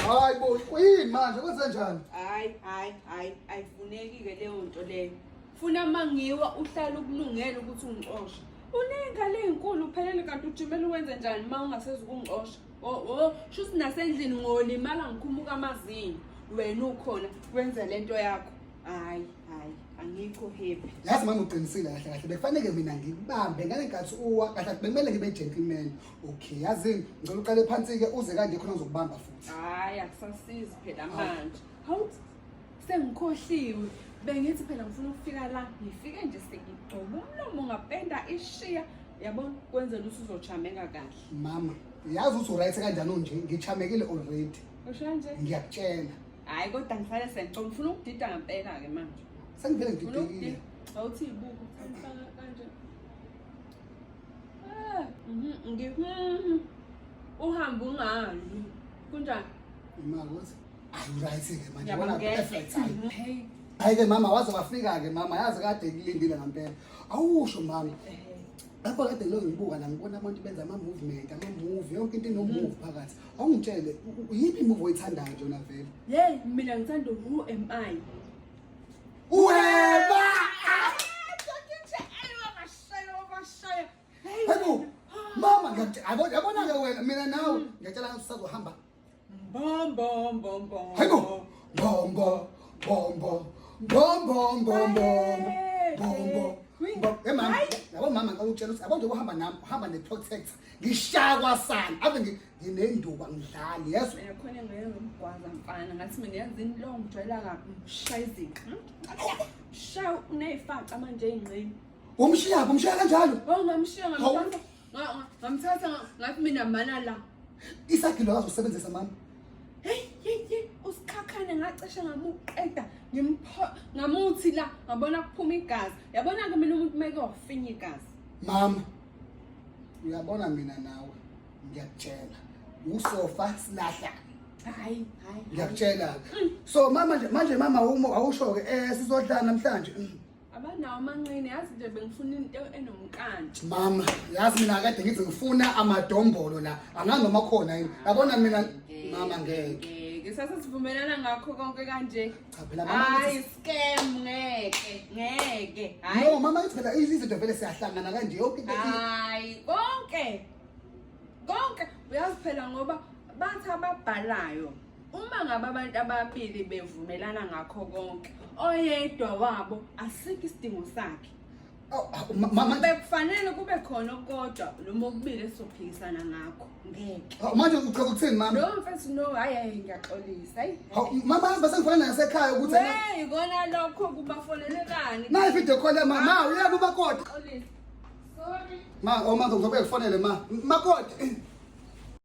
Hayi bo, yini manje kwenze njani? Hayi, hayi, hayi, ayifuneki ke leyo nto leyo. Funa mangiwa uhlala ukulungela ukuthi ungixoshe. Unengane ezinkulu uphelele kanti ujimela uwenze njani uma ungasezi ukungixosha? Oh, oh, shuthi nasendlini ngolimala ngikhumuka amazinyo. Wena ukhona wenza lento yakho. Hayi, hayi, angikho happy. Yazi mama uqinisile kahle kahle bekufanele mina ngikubambe ngale nkathi uwa kahle kahle bekumele ngibe gentleman. Okay, yazini ngicela uqale phansi ke uze kanje khona ngizokubamba futhi. Hayi, akusasizi phela manje. Hawu, sengikhohliwe. Bengithi phela ngifuna ukufika la, ngifike nje sengigcoba umlomo ngapenda ishiya. Yabona, kwenzela ukuthi uzochameka kahle. Mama, yazi ukuthi uright kanjani unje ngichamekile already. Usho nje? Ngiyakutshela. Hayi kodwa ngihlale sengicoma ngifuna ukudida ngempela ke manje. Sengivele ngididekile. Awuthi ibuku ngifaka kanje. Ah, ngi uhamba ungali. Kunjani? Ima ukuthi ayi right ke manje yabona perfect hayi. Hey. Hayi ke mama waze wafika ke mama yazi kade kulindile ngempela. Awusho mama. Lapho kade ngilokhu ngibuka la ngibona abantu benza ama-movement, ama-move, yonke into ino-move phakathi. Awungitshele, uyiphi i-move oyithandayo nje wena vele? Hey, mina ngithanda who am I? Weba! Hayibo, mama ngiyakutshela, yabona-ke wena, mina nawe ngiyakutshela ngathi usazohamba. Mbombo mbombo. Hayibo, mbombo, mbombo, mbombo, mbombo, mbombo. Hey mama, yabo mama ngicela ukutshela ukuthi yabo nje uhamba nami, uhamba ne-protector. Ngishaya kwasani, ave nginenduku angidlali, yezwa. Mina khona ngeke ngimgwaza mfana, ngathi mina yazini lo ngijwayela kabi, ngishaya izinqa. Shaya unezifaca manje ey'nqeni. Umshiya, umshiya kanjalo? Oh ngamshiya ngamthatha. Ngamthatha ngathi mina mana la. Isagilo azosebenzisa mama. Hey hey hey usikhakhane ngacishe ngamuqeda ngimpho ngamuthi la ngabona kuphuma igazi. Yabona ke mina umuntu meke wafinya igazi. Mama uyabona mina nawe ngiyakutshela usofa silahla. Hayi hayi. Ngiyakutshela. So mama nje manje mama awusho ke eh sizodlala namhlanje. Abanawo amanqine yazi nje bengifuna into enomkantsha. Mama, yazi mina kade ngithi ngifuna amadombolo la. Angazi noma khona yini. Yabona mina mama ngeke. Ngeke sase sivumelana ngakho konke kanje. Cha phela mama. Hayi scam ngeke ngeke. Hayi. No mama ithi phela izinto vele siyahlangana kanje yonke into. Hayi konke. Konke uyazi phela ngoba bathi ababhalayo Uma ngabe abantu ababili bevumelana ngakho konke, oyedwa wabo asikho isidingo sakhe. Oh, ah, mama bekufanele kube khona okodwa noma okubili esizophikisana ngakho ngeke. Oh, manje uchaza ukuthini mama? No mfethu no hayi hayi ngiyaxolisa hayi. Mama yazi basengifana nasekhaya ukuthi Hey ikona lokho kubafonelelani. Nayi video call mama, ma uyena umakoti. Xolisa. Sorry. Ma, oh mama ngizobe ngifonele ma. Makoti.